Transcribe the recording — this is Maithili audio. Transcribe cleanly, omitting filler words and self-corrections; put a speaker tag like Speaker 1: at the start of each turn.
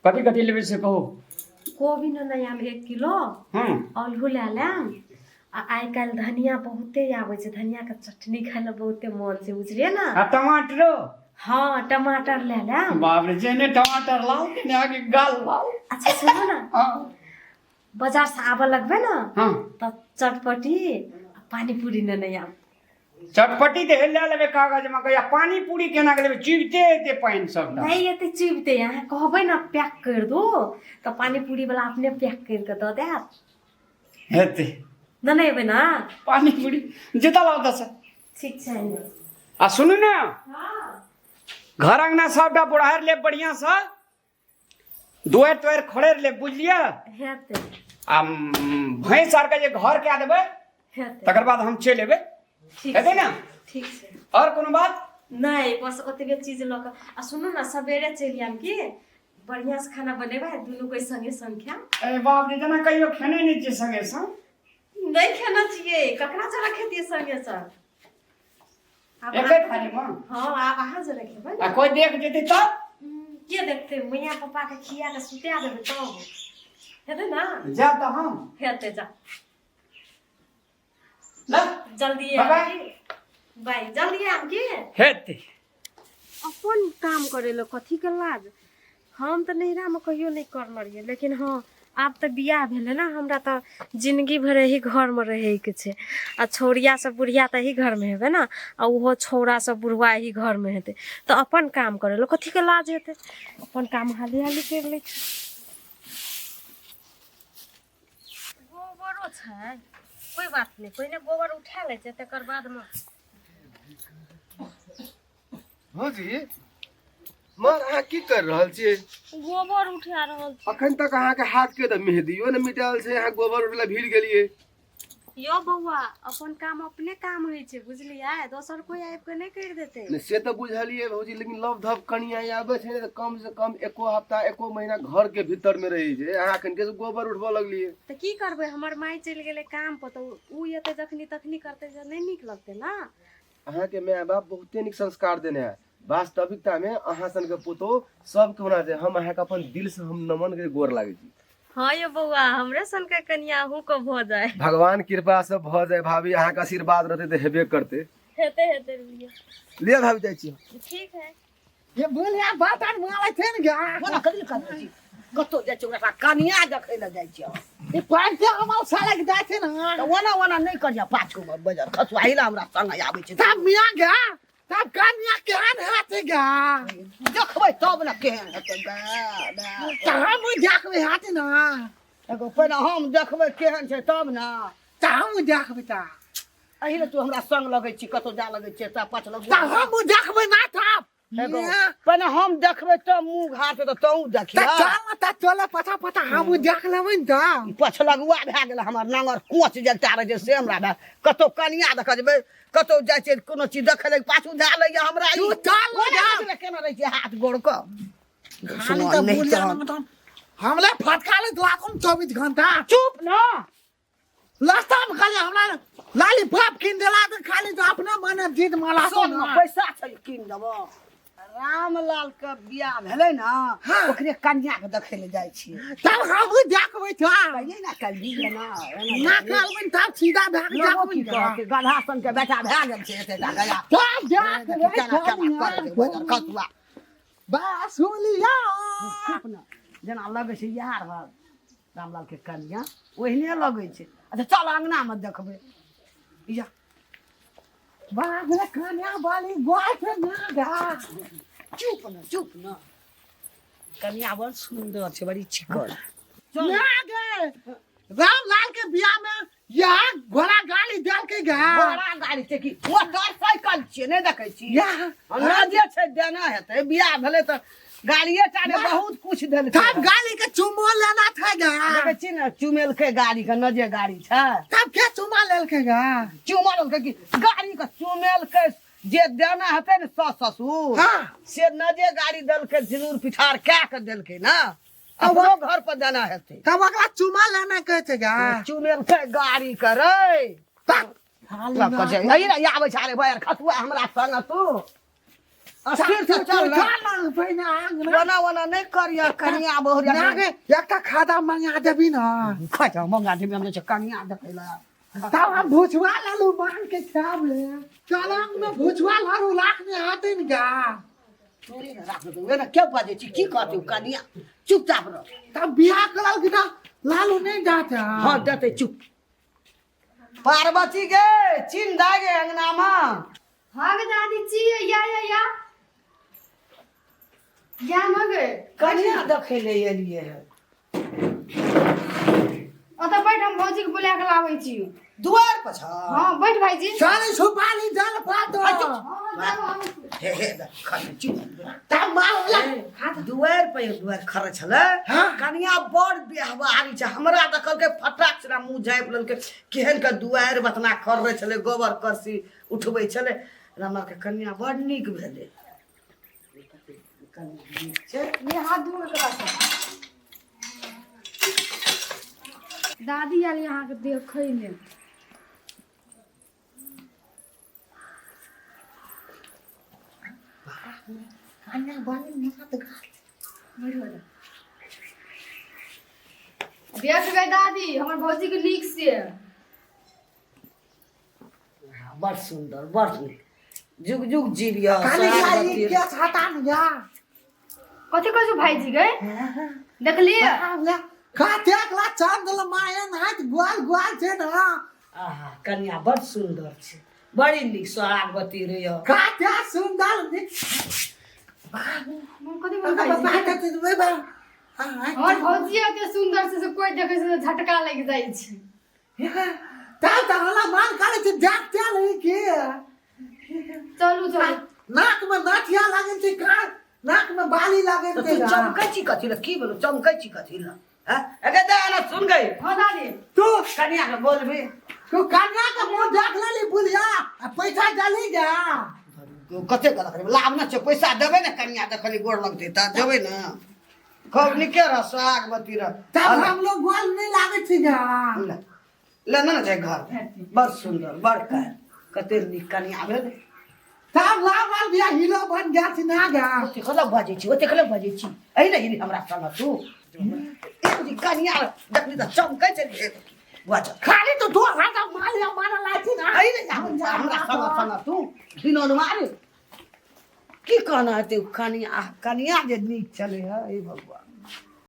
Speaker 1: कथी कथी लेबै से कहू।
Speaker 2: कोबी ने आम 1 किलो। आलू लए लेम। आ आइ काल्हि धनिया बहुते आबै छै, धनियाके चटनी खाय लए बहुते मन छै, बुझलियै ने?
Speaker 1: आ टमाटरो?
Speaker 2: हँ, टमाटर लए लेम।
Speaker 1: बाप रे, जेहने टमाटर लाल तेहने आगे गाल लाल।
Speaker 2: अच्छा सुनू ने, बाजार से आबऽ लगबै ने तऽ चटपटी आ पानीपूरी नेने आयब।
Speaker 1: चटपटी तऽ ले लेबै कागज मे कहिया, पानी पूरी केना के लेबै? चुबिते एते पानि सबटा।
Speaker 2: नहि एते चुबिते, अहाँ कहबै ने पैक करि दू तऽ पानीपूरी वाला अपने पैक करि कऽ दऽ देत।
Speaker 1: हेतै।
Speaker 2: नेने एबै ने?
Speaker 1: पानी पूरी जूता लाउ तऽ।
Speaker 2: ठीक छै।
Speaker 1: आ सुनू ने, घर अंगना सबटा बुढ़ारि लेब बढ़िआँ सँ, दुआरि तुआरि खोड़ि लेब, बुझलियै?
Speaker 2: हेतै।
Speaker 1: आ भैंस आरके जे घर कए देबै।
Speaker 2: हेतै।
Speaker 1: तकर बाद हम चलि एबै।
Speaker 2: ठीक।
Speaker 1: हेतै ने?
Speaker 2: ठीक छै।
Speaker 1: आओर कोनो बात?
Speaker 2: नहि, बस ओतबे चीज लऽ कऽ। आ सुनू ने, सवेरे चलि आयब की बढ़िआँ से खाना बनेबै, दुनू कोइ संगे संग खायब।
Speaker 1: ए बाप रे, जेना कहियो खेने नहि छियै संगे संग।
Speaker 2: नहि खेने छियै? ककरा जरा खेतियै संगे संग? आब
Speaker 1: एके थारीमे?
Speaker 2: हँ, आब अहाँ जरा खेबै
Speaker 1: आ
Speaker 2: ने।
Speaker 1: कोइ देख जेतै तऽ?
Speaker 2: के देखतै? मैया पप्पा के खिया के सुता देबै तब हेतै ने।
Speaker 1: जायब तऽ हम।
Speaker 2: हेतै, जा।
Speaker 1: ल।
Speaker 2: जल्दी
Speaker 1: बाय।
Speaker 2: आयब की? बाय, जल्दी आयब की?
Speaker 1: हेतै।
Speaker 2: अपन काम करे लो कथी के लाज? हम तऽ नैहरामे कहियो नहि करने रहियै, लेकिन हँ, आब तऽ बियाह भेलै ने, हमरा तऽ जिनगी भरि एही घरमे रहैके छै। आ छौड़िया सब बुढ़िया तऽ एही घरमे हेबै ने, आ ओहो छौड़ा सब बुढ़वा एही घरमे हेतै, तऽ अपन काम करै लए कथीके लाज हेतै? अपन काम हाली हाली करि लै छी। गोबरो छै, कोइ बात नहि, पहिने गोबर उठा लै छै, तकर बादमे।
Speaker 3: भौजी मार, अहाँ की कर रहल छियै?
Speaker 2: गोबर उठा रहल छी।
Speaker 3: अखन तक अहाँके हाथ के तऽ मेहदियो ने मिटायल छै, अहाँ गोबर उठला भीड़ गेलियै।
Speaker 2: यौ बौआ, अपन काम अपने काम होइ छै, बुझलियै? दोसर कोइ आबि कऽ नहि करि देतै।
Speaker 3: नहि, से तऽ बुझलियै भौजी, लेकिन लव धव कनिया आबै छै ने तऽ कम से कम एको हफ्ता एको महीना घर के भीतर में रहै छै। अहाँ अखन के गोबर उठबऽ लगलियै?
Speaker 2: तऽ की करबै, हमर माय चलि गेलै काम पर, तऽ उ एतै जखनी तखनी करतै, जे नहि नीक लगतै ने।
Speaker 3: अहाँके माय बाप बहुते नीक संस्कार देने है। वास्तविकता में अहाँ सन के पुतोह सबके होना चाही। हम अहाँके अपन दिल से हम नमन के गोर लागै छी।
Speaker 2: हाँ यौ बौआ, हमरे सन के कनिया अहूँ के भऽ जाय।
Speaker 3: भगवान कृपा से भऽ जाय भाभी, अहाँके आशीर्वाद रहतै तऽ हेबे करतै।
Speaker 2: हेतै हेतै भैया।
Speaker 3: लिअ भाभी, जाइ छी।
Speaker 2: ठीक है।
Speaker 4: ये बोलिया बात आर मारै छै ने गा।
Speaker 5: बोला कथी करै छी? कतौ जाइ छी ओकरा कनिया देखै लए जाइ छी हम।
Speaker 4: ई पाँच हमर साले के जाइ छै ने।
Speaker 5: तऽ ओना ओना नहि करिया, पाछू मे बजर खसुआ हिला हमरा संग आबै छै।
Speaker 4: तब मियाँ गा, तब कनिया केहन हेतै गा?
Speaker 5: देखबै तब ने केहन हेतै गा।
Speaker 4: तऽ हम देखबै हेतै ने।
Speaker 5: एगो पहिने हम देखबै केहन छै तब ने।
Speaker 4: तऽ हम देखबै तऽ।
Speaker 5: एहि लए तू हमरा संग लगै छी, कतौ जा लगै छियै तऽ पाछ लगू।
Speaker 4: तऽ हम देखबै ना तब।
Speaker 5: एगो पहिने हम देखबै तऽ मुँह घाट तऽ तहूँ देखिह।
Speaker 4: तऽ चल ने, तऽ चल पछा पछा, हम देख लेबै ने तऽ।
Speaker 5: ई पछलगुआ भए गेल हमर, नांगर कोच जलता रहै छै से हमरा भए। कतौ कनिया देखऽ जेबै, कतौ जाइ छियै कोनो चीज देखै लए, पाछू धए लैया हमरा ई।
Speaker 4: तू चल ने
Speaker 5: ओना
Speaker 4: जा।
Speaker 5: देखले केना रहै छै हाथ गोड़ कऽ।
Speaker 4: खाली
Speaker 5: सुनऽ
Speaker 4: तऽ
Speaker 5: नहि
Speaker 4: बुलिया
Speaker 5: तहन।
Speaker 4: ने हमले फटका ले लाखन 24 घंटा।
Speaker 5: चुप न।
Speaker 4: रास्ता में खाली हमरा लाली पाप कीन देला तऽ खाली तऽ अपना मने जीत माला।
Speaker 5: सोन में पैसा छै, कीन देबो। रामलाल के बियाह भेलै ने, ओकरे कन्या के देखै लए जाइ छियै।
Speaker 4: तब हमहूँ देखबै तऽ।
Speaker 5: कहियै ना कल ना।
Speaker 4: ना करबै तब सीधा भए कऽ
Speaker 5: लोगो
Speaker 4: देखबै
Speaker 5: की
Speaker 4: ने।
Speaker 5: कहतै, गधा सन के बेटा भए गेल छै एते टा गया।
Speaker 4: तब देखबै।
Speaker 5: केना केना करतै बजर खसुआ।
Speaker 4: बासुलिया।
Speaker 5: चुप ने, जेना लगै छै इएह रहल रामलाल के कन्या, ओहिने लगै छै। अच्छा चल, अंगना मे देखबै या।
Speaker 4: बाप रे, कन्या वाली गोय छै ना गा।
Speaker 5: चुप न, चुप न, कन्या बड़ सुन्दर छै, बड़ी चिकन।
Speaker 4: ना गे, रामलाल के बियाह में यहाँ घोड़ा गाड़ी देलकै गा?
Speaker 5: घोड़ा गाड़ी छै कि मोटरसाइकिल छियै, नहि देखै छी?
Speaker 4: यहाँ
Speaker 5: हमरा जे छै देना हेतै, बियाह भेलै तऽ गाड़िए टा ने, बहुत कुछ देलकै।
Speaker 4: तब गाड़ी के चुमो लेना था गा?
Speaker 5: देखै छी ने, चुमेलकै गाड़ी के, नजे गाड़ी छै।
Speaker 4: तब के चुमा लेलकै गा?
Speaker 5: चुमा लेलकै कि गाड़ी के चुमेलकै? जे देना हेतै ने सास ससुर, से नजे गाड़ी देलकै, सिन्दूर पिठार कए के देलकै ने, अपनो घर पर देना हेतै।
Speaker 4: तब ओकरा चुमा लेना कहै छै गा?
Speaker 5: चुमेलकै गाड़ी के रे।
Speaker 4: तब
Speaker 5: आबै छै। अरे भाई, खसुआ हमरा संग तू अस्थिर से चल ना।
Speaker 4: चल पहिने आंगना।
Speaker 5: ओना ओना नहि करिय कनिया बहुरिया।
Speaker 4: ना गे, एकटा खादा मंगा देबी ना।
Speaker 5: खा मंगा देबी, हम जे छै कनिया देखै लए।
Speaker 4: तब हम भुजवा लालू मान के खाब ले। चल में भुजवा लालू लाख में आते न गा।
Speaker 5: तोरे ने राख देबै ने, के बजै छी की कहतै ओ कनिया, चुपचाप रह।
Speaker 4: तब बियाह करल कि ना लालू नहीं जाते।
Speaker 5: हाँ देतै, चुप। पार्वती गे चिन्ह दे गे अंगना में।
Speaker 2: हाँ गे दादी छी, या या या या न गे।
Speaker 5: कनिया देखै ले एलियै है।
Speaker 2: ओतऽ बैठ, हम भौजी के बुला के लाबै छी।
Speaker 5: दुआर पर छ।
Speaker 2: हाँ बैठ भाईजी।
Speaker 4: चल सुपारी जल पातो।
Speaker 2: हाँ,
Speaker 5: हे हे खरे चुप।
Speaker 4: तब मार
Speaker 5: दुआर पर दुआर खरे छलै।
Speaker 4: हाँ।
Speaker 5: कनिया बड़ व्यवहारी छै, हमरा देखलकै फटाक से मुँह झाँपि लेलकै। केहन के दुआरि बतना खर्रै छलै, गोबर करसी उठबै छलै। हमरा के कनिया बड़ नीक भेलै, कनिया नीक छै।
Speaker 2: ये हाथ धो एकरा से। दादी आयल अहाँके देखै ले।
Speaker 4: कन्या बनी मात गात।
Speaker 2: देख गए दादी हमर भौजी के नीक से।
Speaker 5: बड़ सुन्दर, बड़ नीक, जुग जुग जीविय।
Speaker 4: काली ई के छाता न जा।
Speaker 2: कथी कहै छौ भाईजी गए, देखलिए?
Speaker 4: कतेक ला चंद मायन हाथ ग्वाल ग्वाल छै ना।
Speaker 5: आहा कनिया बड़ सुन्दर छै, बड़ी नीक सोहागवती रहिय।
Speaker 4: कते सुन्दर नीक।
Speaker 2: कथी बोल भाईजी? हमर भौजी एते सुन्दर छै से कोइ देखै छै तऽ झटका लागि जाइ छै।
Speaker 4: तब तऽ हमरा मान करै छै देखते रही के।
Speaker 2: चलू चलू।
Speaker 4: नाक में नाथिया लागल छै, कान नाक में बाली लागल
Speaker 5: तऽ
Speaker 4: छै।
Speaker 5: तू चमकै छी कथी लए? की बोलू, चमकै छी कथी लए? हैं अगे दे ना सुन गई।
Speaker 2: हाँ दादी।
Speaker 4: तू
Speaker 5: कनिया के बोलबी।
Speaker 4: तू कन्या के मुंह देख लेली बुलिया आ पैसा डाली जा।
Speaker 5: कते गलत रे, लाभ न छै, पैसा देबै ने कनिया देखली गोर लगतै तऽ देबै ने। खूब नीके रह, सोहागवती रह।
Speaker 4: तब हम लोग गोल नहीं लागे छै गा।
Speaker 5: ले ले ना छै घर, बड़ सुन्दर, बड़ कायल कते नीक कनिया भेल।
Speaker 4: तब लाल लाल बिया हीरो बन गया छी ना गा।
Speaker 5: ओते कलक बजै छी, ओते कलक बजै छी, एहि ने हिली हमरा संग तू। एक जी कनिया देखली तऽ चमकै छै बज।
Speaker 4: खाली तो दो हाथ मारिया मारा लाठी ना।
Speaker 5: एहि ने हमरा संग संग तू घिनौन मारे की कहना हेतै। कनिया कनिया जे नीक छलै हे भगवान।